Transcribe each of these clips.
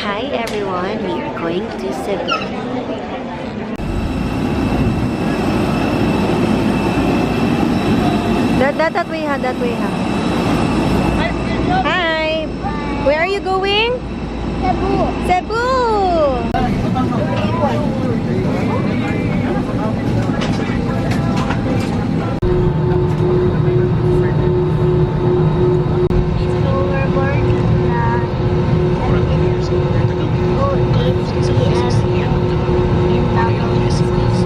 Hi everyone, we are going to Cebu. That way ha, that way ha. Hi! Where are you going? Cebu. Cebu! So we're boarding the 6:08 p.m. in Davao City. So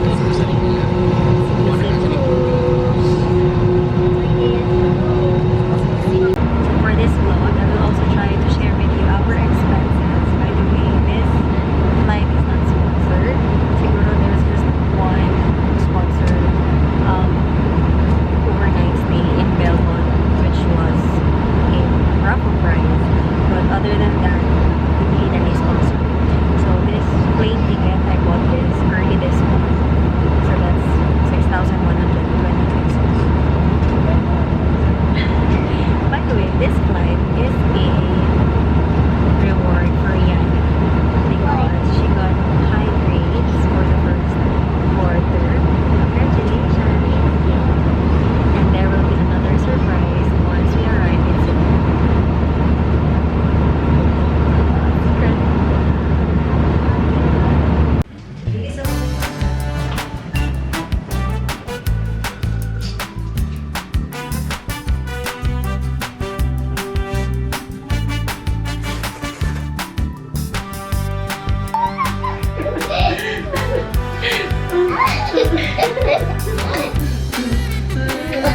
for this vlog, I will also try to share with you our expenses. By the way, this flight is not sponsored. Siguro there's just one sponsored overnight stay in Belmont, which was a raffle prize. But other than that, hindi na ni sponsor. So this plane ticket, I bought this early this month. So that's 6,120 pesos. By the way, this flight is a reward for Yana because she got high grades for the first quarter. Congratulations! And there will be another surprise once we arrive in Cebu. Secret. Thank you so much.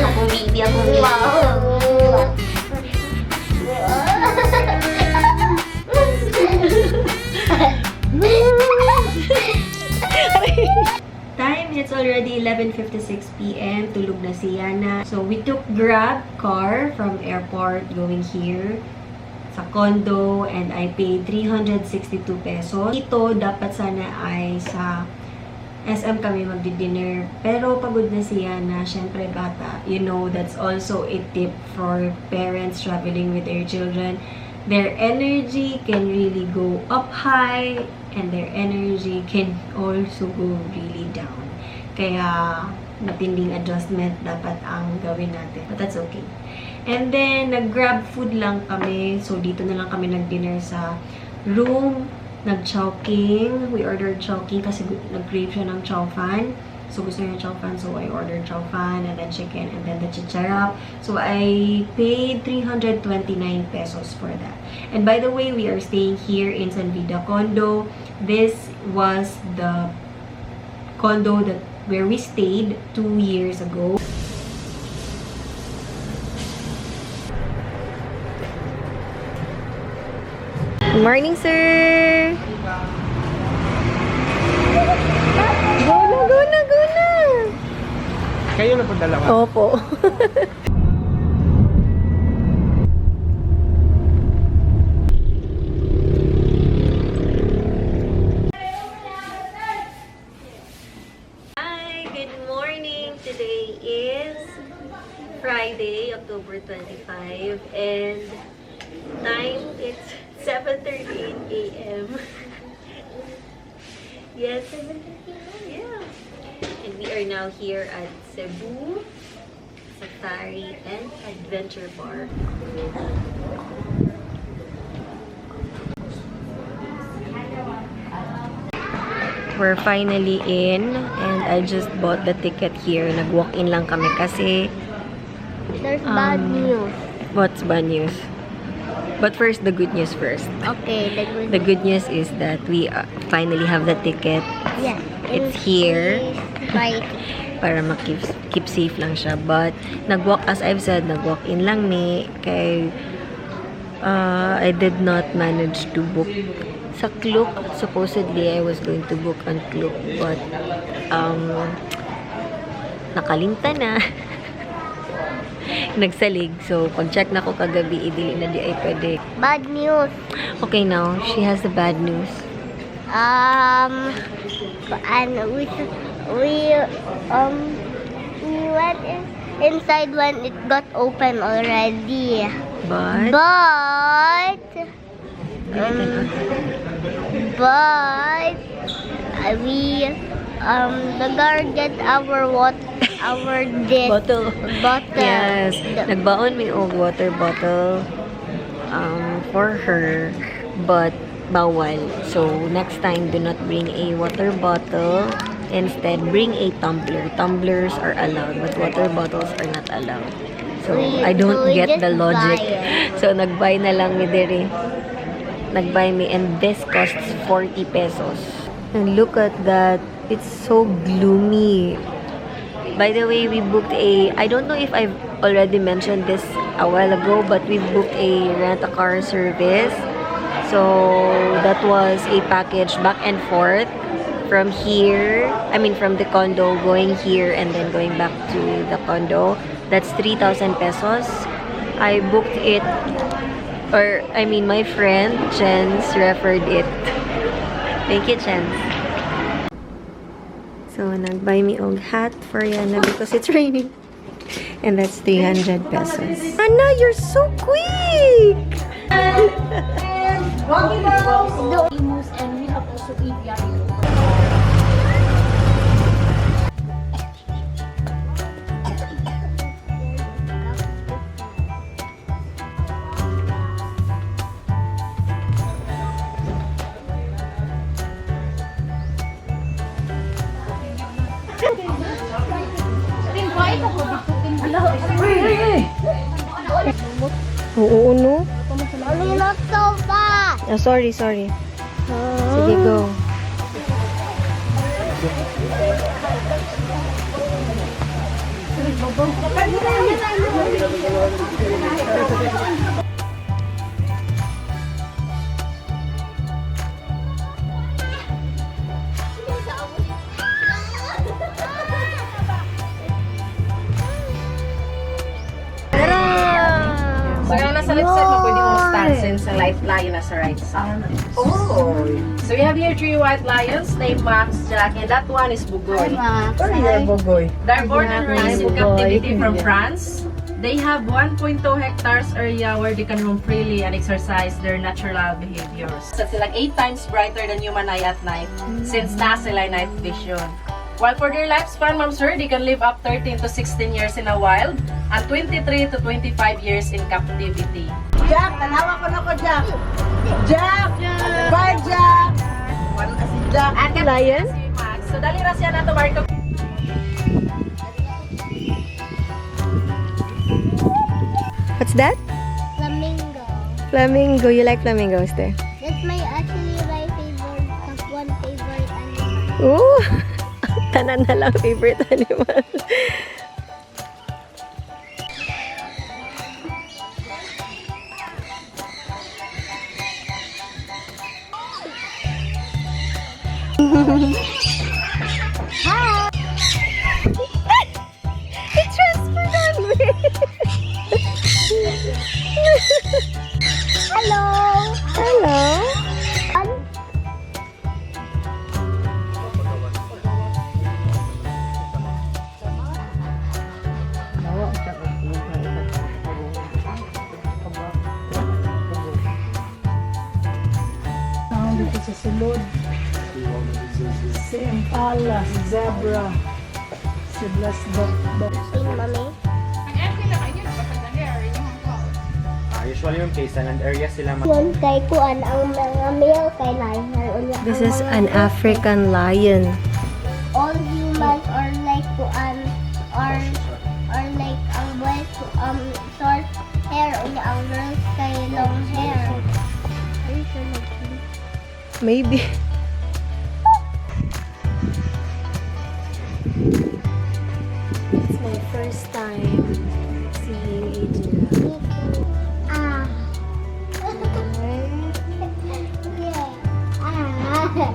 Ako baby, ako baby. Wow. Time, it's already 11:56 p.m. Tulog na si Yana. So, we took Grab car from airport going here sa condo and I paid 362 pesos. Ito, dapat sana ay sa SM kami magdi-dinner. Pero pagod na si Yana. Siyempre, bata. That's also a tip for parents traveling with their children. Their energy can really go up high and their energy can also go really down. Kaya, matinding adjustment dapat ang gawin natin. But that's okay. And then, nag-grab food lang kami. So, dito na lang kami nag-dinner sa room. Nag-chowking. We ordered chowking kasi nag-crave siya ng chow fan. So, gusto niya chow fan. So, I ordered chow fan and then chicken and then the chicharap. So, I paid 329 pesos for that. And by the way, we are staying here in San Vida Condo. This was the condo that where we stayed 2 years ago. Good morning, sir! Go na, go na, go na! Kayo na po dalawa. Opo. Hi, good morning. Today is Friday, October 25, and time, it's 7:38 a.m. Yes. Yeah. And we are now here at Cebu Safari and Adventure Park. We're finally in and I just bought the ticket here. Nag-walk-in lang kami kasi There's bad news. What's bad news? But first, the good news first. Okay, the good The good news is that we finally have the ticket Yeah. It's here. Right. Para ma-keep keep safe lang siya. But, nag-walk, as I've said, nag-walk-in lang mi kay I did not manage to book sa Klook. Supposedly, I was going to book on Klook, but nakalimtan na. Nagsalig. So, pag-check na ko kagabi, dili na diay pwede. Bad news. Okay now, she has the bad news. And we went inside when it got open already. But, But dili tan-aw. But we the guard get our what our this Bottle. Bottle. Yes. Nagbaon mi og water bottle for her, but bawal. So, next time, do not bring a water bottle. Instead, bring a tumbler. Tumblers are allowed, but water bottles are not allowed. So, I don't So we get just the logic. buy it. So, nag-buy na lang mi diri. Nag-buy mi and this costs 40 pesos. And look at that. It's so gloomy. By the way, we booked a, I don't know if I've already mentioned this a while ago, but we booked a rent-a-car service. So, that was a package back and forth from here, I mean from the condo, going here and then going back to the condo. That's 3,000 pesos. I booked it, or I mean my friend, Chens, referred it. Thank you, Chens. So, nag-buy me og hat for Yana because it's raining. And that's 300 pesos. Ana, you're so quick! Emus, and we have also aviary. Oo, no? Mommy, not so fast. Ah, sorry, sorry. Sige, go. So, yung nasa left side mo, pwede mong stand since ang light lion nasa right side. Oh! So, we have here three white lions named Max, Jack, and that one is Bugoy. They're born and raised in captivity from France. They have 1.2 hectares area where they can roam freely and exercise their natural behaviors. So, sila 8 times brighter than human eye at night since nasa sila night vision. While for their lifespan, ma'am sir, they can live up 13 to 16 years in a wild and 23 to 25 years in captivity. Jack, tanawa ko na ko, Jack. Jack! Bye, Jack! Wala si Jack. Lion? Si Max. So, dali ra siya na to, Marco. What's that? Flamingo. Flamingo. You like flamingos there? That's my actually my favorite top one favorite animal. Ooh! Tanan na lang favorite animal. It transferred on me! Hello. Hello! Dito sa sulod. Si Impala, si Zebra, si Blessed Dog. Mommy. Ah, usually yung case, land area sila Yun kay kuan ang mga male kay lion. Unya This ang is mga an African lion. All humans are like kuan or like ang boys short hair unya ang girls kay long hair. Are you sure like this? Maybe. It's my first time seeing a giraffe. Me too. Ah. Yeah. Ah. Yeah.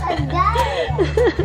Agay!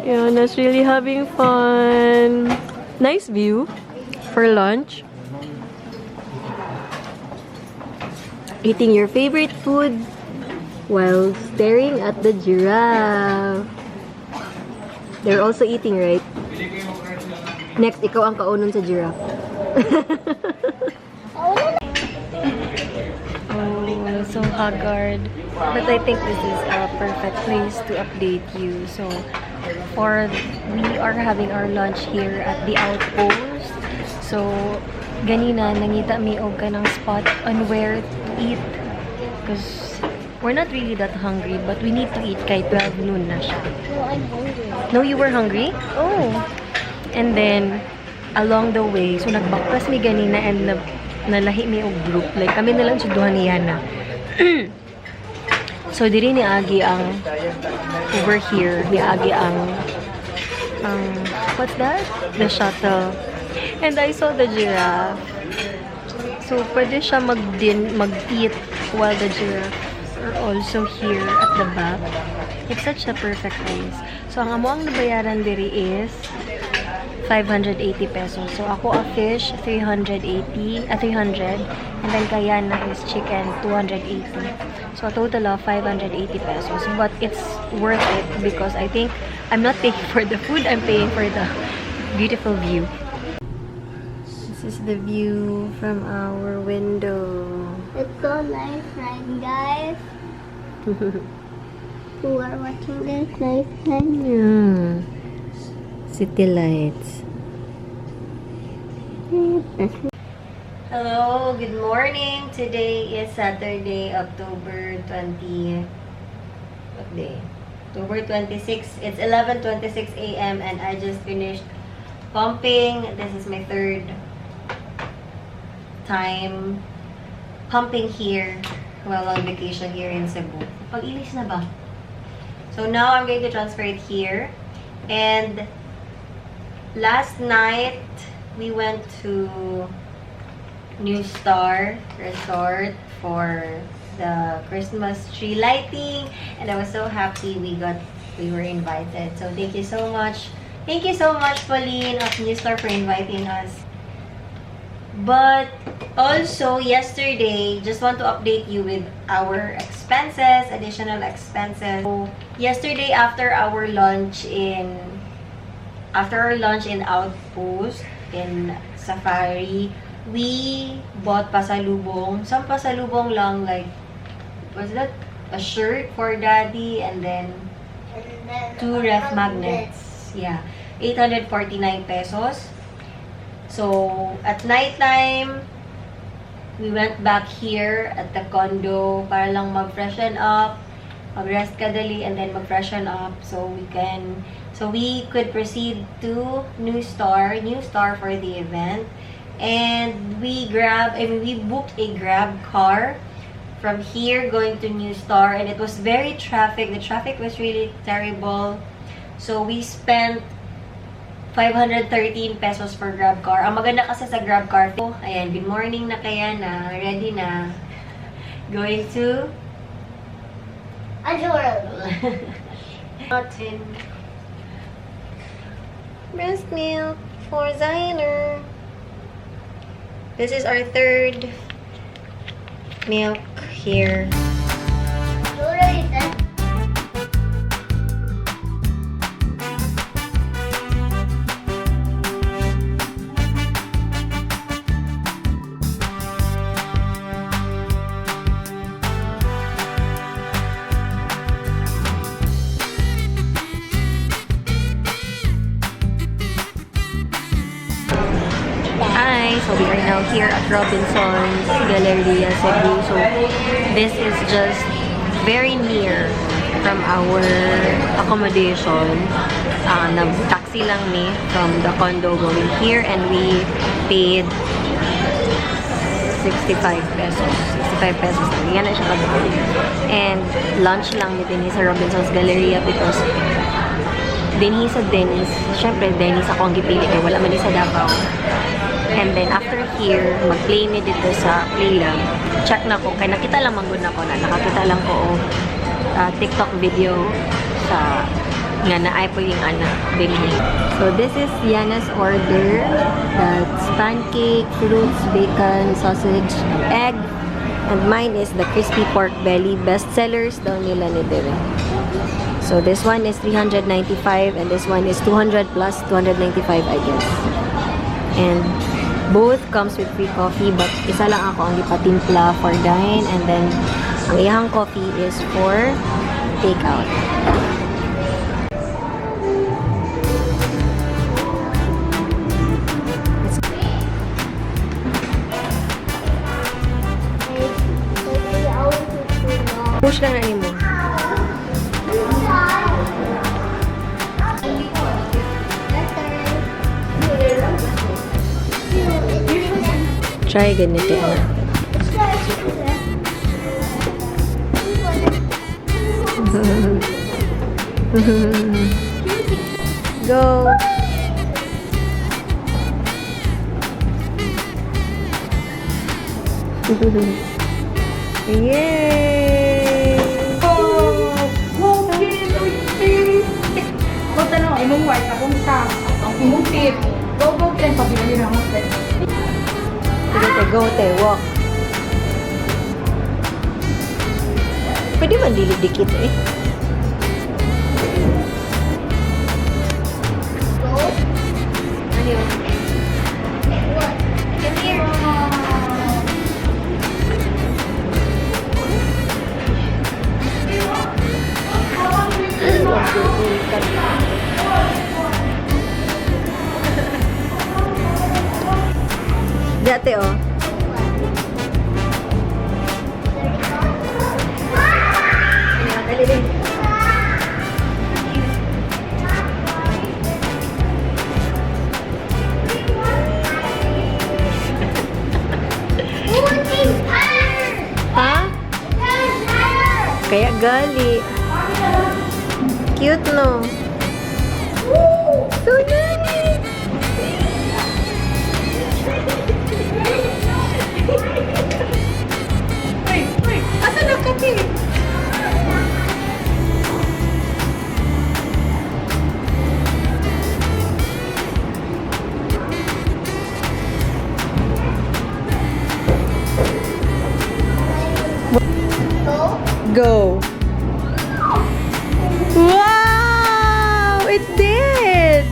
Yana's really having fun. Nice view for lunch. Eating your favorite food while staring at the giraffe. They're also eating, right? Next, ikaw ang kaunon sa giraffe. Oh, so haggard. But I think this is a perfect place to update you. So, for we are having our lunch here at the Outpost. So, ganina nangita mi og kanang spot on where to eat because we're not really that hungry, but we need to eat kay 12 noon na siya. No, I'm hungry. No, you were hungry? Oh. And then, along the way, so nagbaktas mi ganina and nalahi mi og group. Like, kami na lang sa duha ni Yana. So, diri ni agi ang over here, ni agi ang what's that? The shuttle. And I saw the giraffe. So, pwede siya mag-eat while the giraffes are also here at the back. It's such a perfect place. So, ang amoang nabayaran diri is 580 pesos. So, ako a fish, 380, 300. And then kay Yana is chicken, 280. So, a total of 580 pesos. But it's worth it because I think I'm not paying for the food, I'm paying for the beautiful view. This is the view from our window. It's so nice, right, guys? Who are watching this, nice, right? Yeah. City lights. Hello, good morning. Today is Saturday, October 20. What day? October 26. It's 11:26 a.m. and I just finished pumping. This is my third time pumping here while on vacation here in Cebu. Pag-ilis na ba? So now I'm going to transfer it here. And last night, we went to New Star Resort for the Christmas tree lighting, and I was so happy we were invited. So thank you so much. Thank you so much, Pauline of New Star, for inviting us. But also yesterday, just want to update you with our expenses, additional expenses. So, yesterday after our lunch in Outpost in Safari, we bought pasalubong. Some pasalubong lang, like, was that a shirt for Daddy and then two ref magnets. Yeah. 849 pesos. So, at nighttime, we went back here at the condo para lang mag-freshen up, mag-rest kadali, and then mag-freshen up so we could proceed to New Star for the event. And we grab, I mean, we booked a Grab car from here going to New Star, and it was very traffic. The traffic was really terrible. So we spent 513 pesos for Grab car. Ang maganda kasi sa Grab car, oh, ayan, good morning na kaya na, ready na. Going to Adorable. Cotton. Breast milk for Zyler. This is our third milk here. Dora is a Hi! So we are now here at Robinson's Galleria Cebu. So this is just very near from our accommodation. Nag-taxi lang mi from the condo going here and we paid 65 pesos. 65 pesos lang. Yan na siya kadali. And lunch lang mi dinhi sa Robinson's Galleria because dinhi sa Denny's, syempre Denny's ako ang gipili kay wala man di sa Davao. And then after here, mag-play mi dito sa Playlab. Check na ko kay nakita lang man gud nako na nakakita lang ko og TikTok video sa Nga naay po yung anak dinhi. So this is Yana's order. That's pancake, fruits, bacon, sausage, and egg. And mine is the crispy pork belly. Best sellers daw nila ni Bebe. So this one is 395 and this one is 200 plus 295, I guess. And both comes with free coffee, but isa lang ako ang gipatimpla for dine, and then ang iyang coffee is for takeout. Push lang na nimo. Try ganito na. Go! Yay! Go tanong, imong white, akong top, ang imong tip. Go, go, ten, pabila yun ang ten. Sige, te, go, te, walk. Pwede man dili dikit eh. Ano yun? Come here. Dati oh. Ano, dali din. Ha? Kaya gali. Cute, no? So nice! Asa na kape? Go! Wow! It did!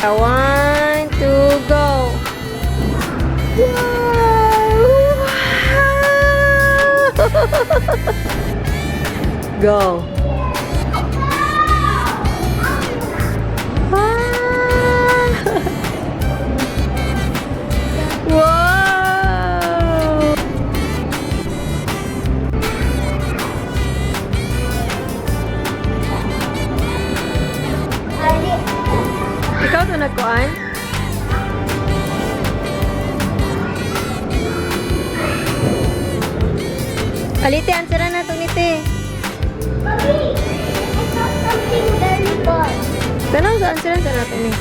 One, two, go! Wow! Go! Ah! Wow! Ikaw to nagkuan? Alite, answer na to nite. Mommy, I saw something very bad. Tanong sa answer sa nato ni.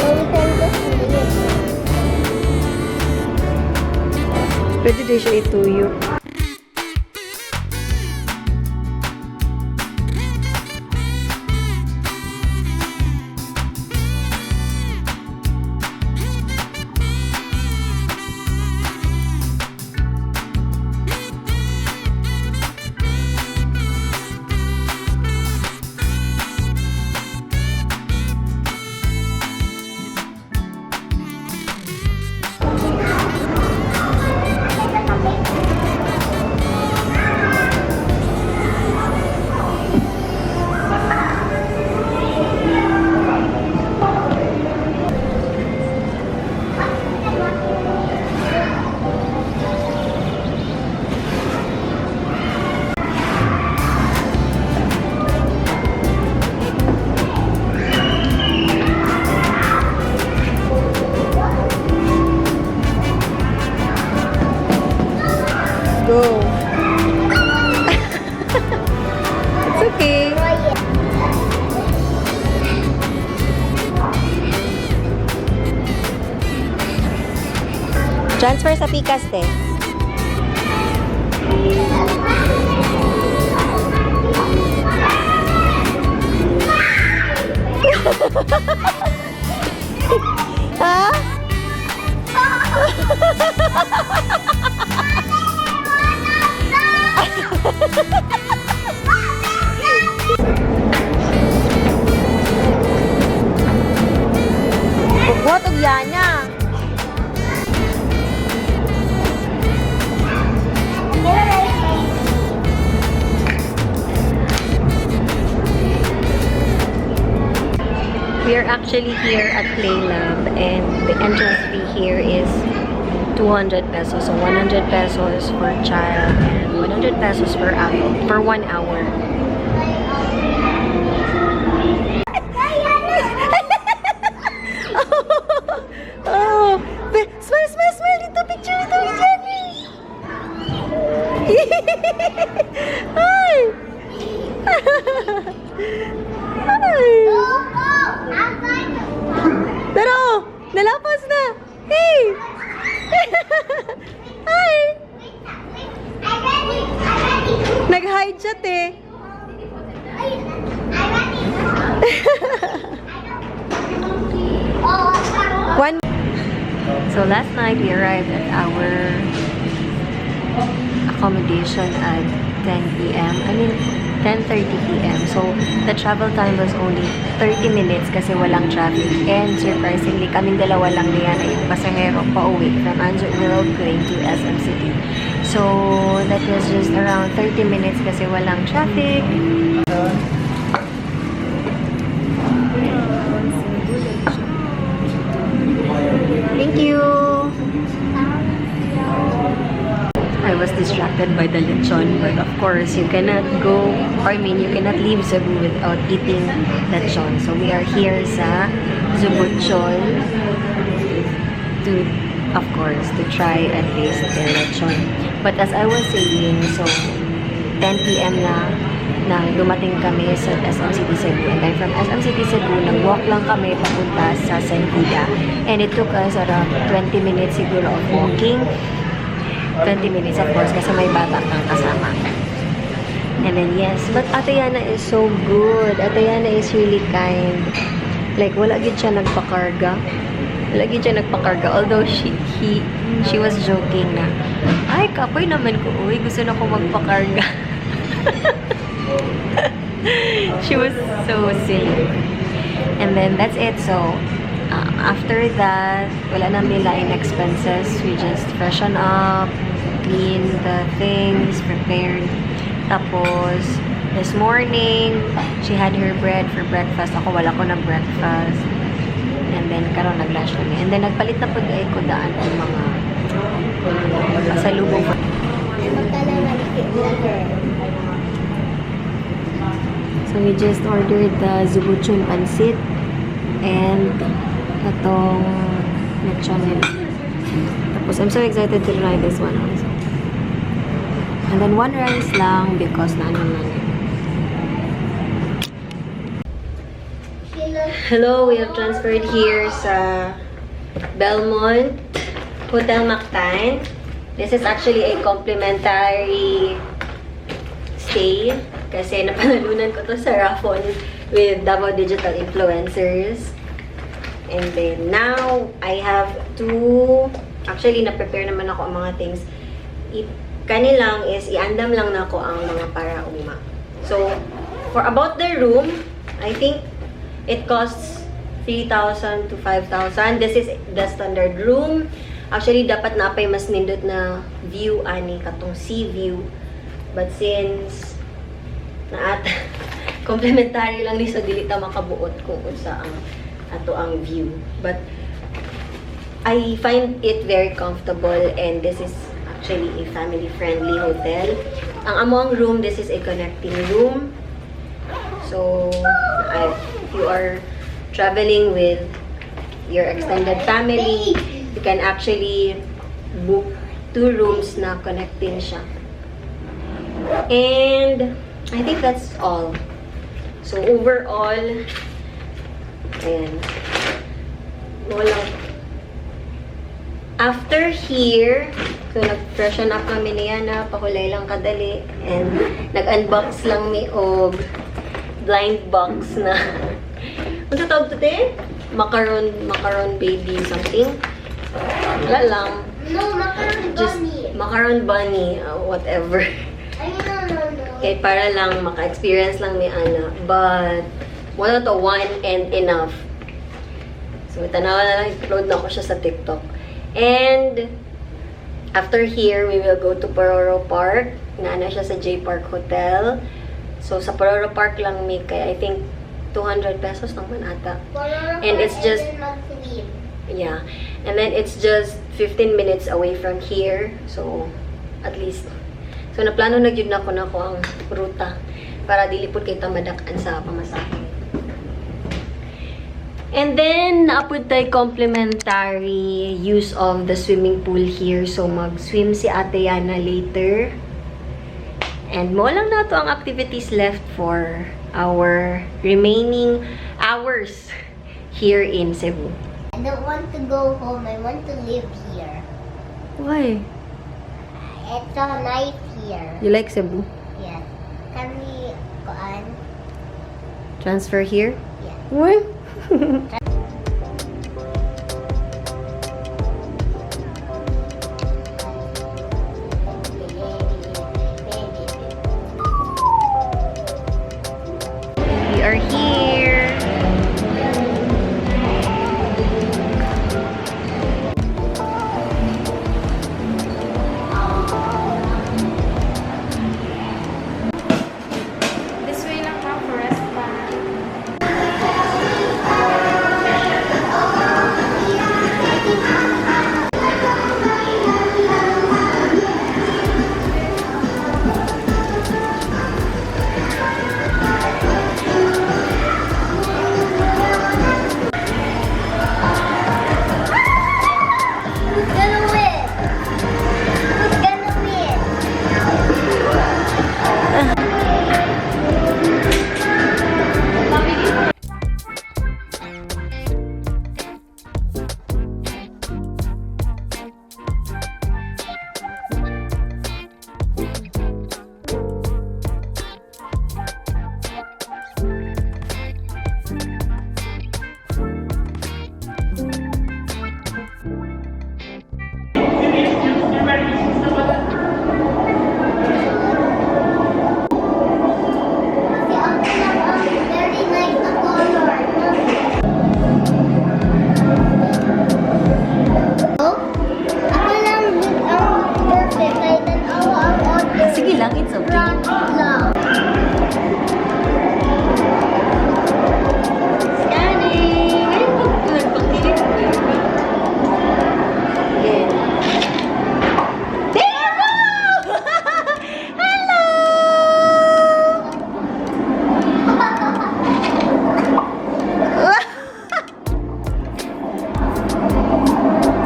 So we can just leave. Pwede din siya ituyo. Go. It's okay. Transfer sa Pikas, te. Ha? Bugot og Yana. We are actually here at Playlab and the entrance fee here is 200 pesos. So 100 pesos for child and 100 pesos for adult for 1 hour. Oh, smile, smile, smile! Dito, picture dito with Jenny! Hi! Hi! Pero, nalapas na! Hey! Hi! Nag-hide siya, te. One. So last night we arrived at our accommodation at 10 p.m. I mean, 10:30 p.m. So the travel time was only 30 minutes kasi walang traffic. And surprisingly, kaming dalawa lang ni Yana yung pasahero pauwi from Anjo World going to SM City. So that was just around 30 minutes kasi walang traffic. Thank you! I was distracted by the lechon, but of course, you cannot go, or I mean, you cannot leave Cebu without eating lechon. So we are here sa Zubuchon to, of course, to try and taste their lechon. But as I was saying, so 10 p.m. na nang dumating kami sa SM City Cebu. And then from SM City Cebu, nag-walk lang kami papunta sa San Vida. And it took us around 20 minutes siguro of walking. 20 minutes, of course, kasi may bata kang kasama. And then yes, but Ate Yana is so good. Ate Yana is really kind. Like, wala gyud siya nagpakarga. Wala gyud siya nagpakarga. Although she was joking na, "Ay, kapoy naman ko. Uy, gusto na ko magpakarga." She was so silly. And then that's it. So, after that, wala na mi lain expenses. We just freshen up, clean the things, prepared. Tapos, this morning, she had her bread for breakfast. Ako, wala ko na breakfast. And then, karon nag-lunch kami. And then, nagpalit na pud ko daan ang mga pasalubong. Magkala malikit na girl. So, we just ordered the Zubuchon pansit and itong lechon nila. Tapos, I'm so excited to try this one also. And then, one rice lang because na ano man eh. Hello, we have transferred here sa Belmont Hotel Mactan. This is actually a complimentary stay kasi napanalunan ko to sa raffle with Davao Digital Influencers. And then now, I have to, actually, na-prepare naman ako ang mga things. Kani lang is, i-andam lang na ako ang mga para ugma. So, for about the room, I think it costs 3,000 to 5,000. This is the standard room. Actually, dapat naa pay mas nindot na view ani katong sea view. But since naat complimentary lang ni, so dili ta makabuot kung unsa ang ato ang view. But I find it very comfortable and this is actually a family-friendly hotel. Ang among room, this is a connecting room. So, if you are traveling with your extended family, you can actually book two rooms na connecting siya. And I think that's all. So, overall, ayan. Walang after here, so nag-freshen up kami ni Yana, pakulay lang kadali, and nag-unbox lang mi og blind box na Ano tawag to, te? Macaron, macaron baby something. Wala lang. No, macaron Just bunny. Macaron bunny, whatever. I mean, no. Okay, para lang maka-experience lang ni Ana. But, wala to, one and enough. So, tanawa na lang, upload na ko siya sa TikTok. And, after here, we will go to Pororo Park. Naana siya sa J Park Hotel. So, sa Pororo Park lang may kay, I think, 200 pesos lang man ata. Pororo And it's Park just- and then mag-swim. Yeah. And then it's just 15 minutes away from here. So, at least. So, naplano na gyud nako na ko ang ruta para dili pud kay tamadak-an sa pamasahe. And then, naapod tay complimentary use of the swimming pool here. So, mag-swim si Ate Yana later. And mo lang na to ang activities left for our remaining hours here in Cebu. I don't want to go home. I want to live here. Why? It's so nice here. You like Cebu? Yes. Can we go on? Transfer here? Yes. Why? We are here. This way lang ma'am, forest park. Who's gonna win? Who's gonna win? Kasi ako lang ang very nice na color. Oh, ako lang ang perfect. Kaya tanawa ang other. Sige lang, it's okay. Front lang. Scanning! Ay, nagpakilig ko yun. Again. There you go! Hello!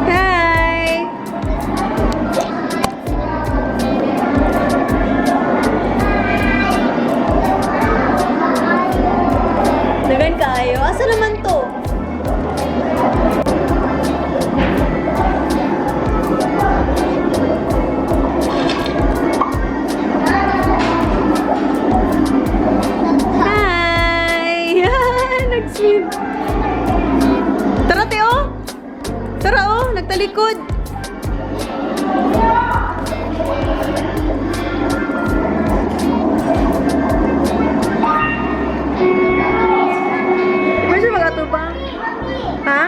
Hi! Dagan kayo. Asa naman to? Hi! Nag-swim. Tara, Teo! Tara, oh! Nagtalikod! Di ba siya mag-atubang? Ha?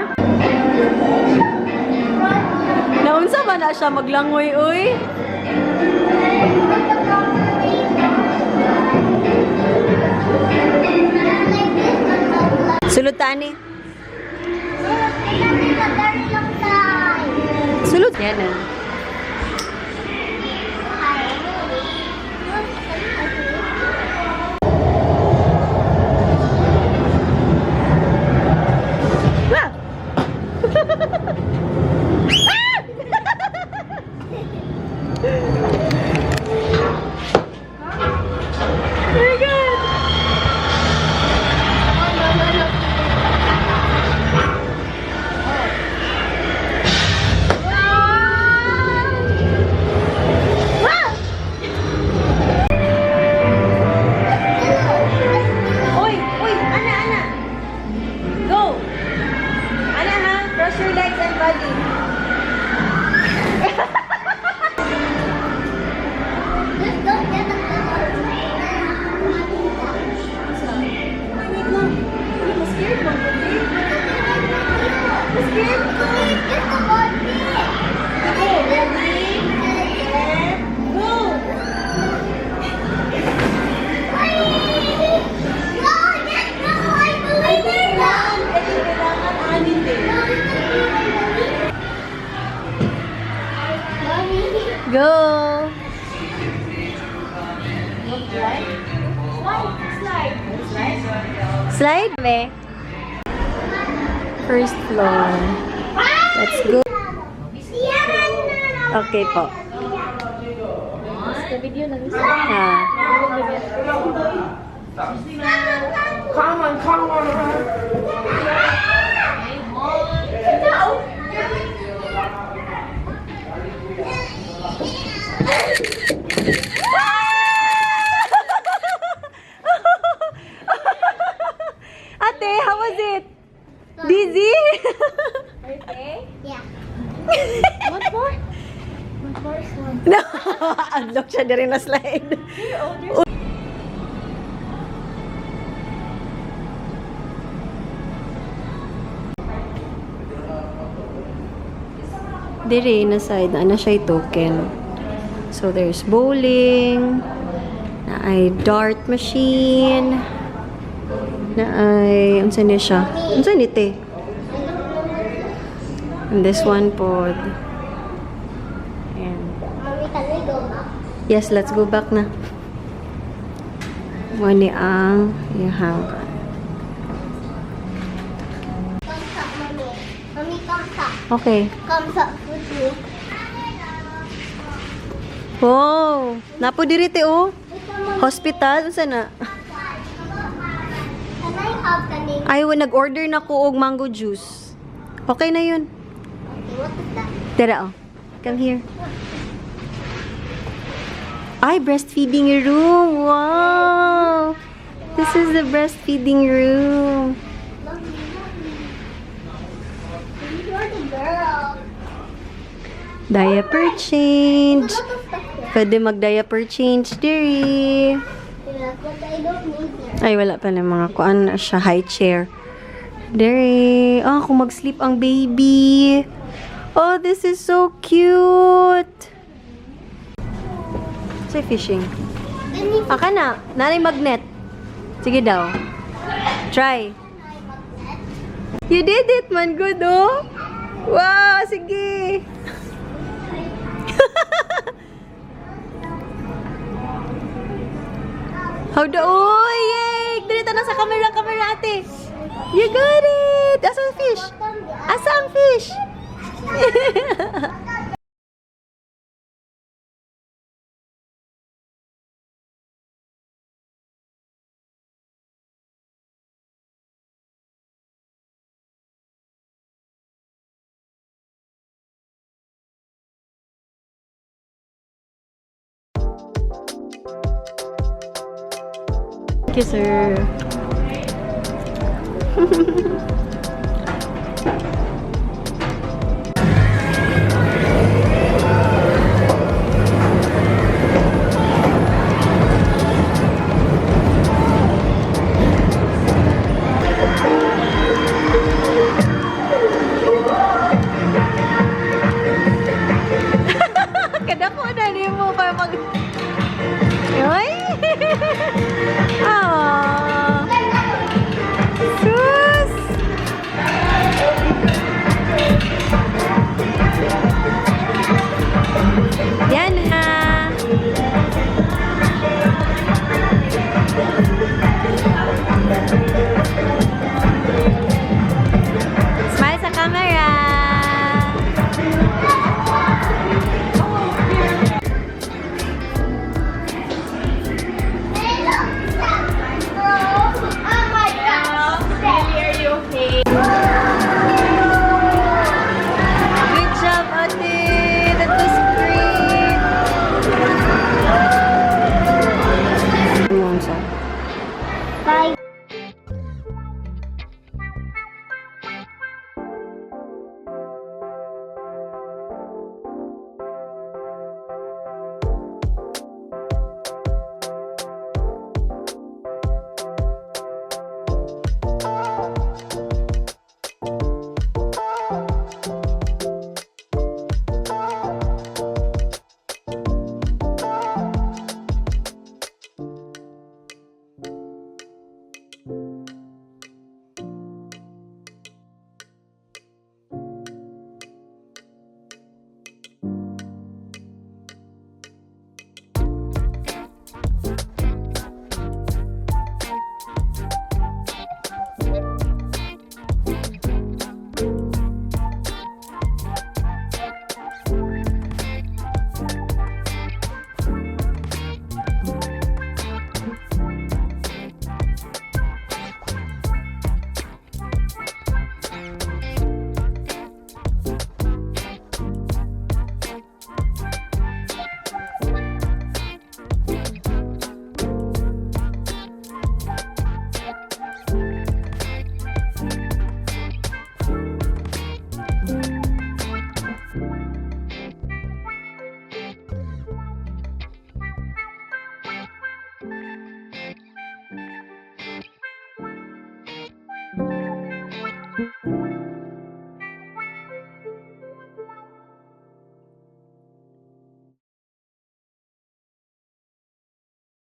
Naunsa ba na siya maglangoy, uy? Sulod tani. Sulod. Yan na. Ah! Oh my God! Go! Slide? Me. First floor. Let's go. Okay po. Ha. Come on, come on. Ate, how was it? Dizzy? Yeah. What more? What more is one? No, unlock siya na rin na slide. Dire na side na siya token. So there's bowling, na ay dart machine, na ay unsa ni siya? Unsa ni te? And this one pod. And Mommy, can we go back? Yes, let's go back na. Mao ni ang iyahang. Come up, Mommy. Mommy, come up. Okay. Come up with me. Wow! Napo diri te oh. Hospital unsa na? Can I have the name? Ay, wa nag-order na ko og mango juice. Okay na yun. Okay, what is that? Tara oh. Come here. Ay, breastfeeding room. Wow! This is the breastfeeding room. Mommy, Mommy. You're the girl. Diaper change. There's a lot of stuff here. Pwede mag-diaper change diri. Yeah, but I don't need it. Ay, wala pa na mga kuan na siya. High chair. Dere. Ah, kung mag-sleep ang baby. Oh, this is so cute. Say fishing. Then you Aka na. Nanay magnet. Sige daw. Try. You did it, man. Good, oh. Wow, sige. How the... Oh, yay! Dito na sa camera, camera, ate. You got it! Asa ang fish? Asa ang fish? Thank you, sir.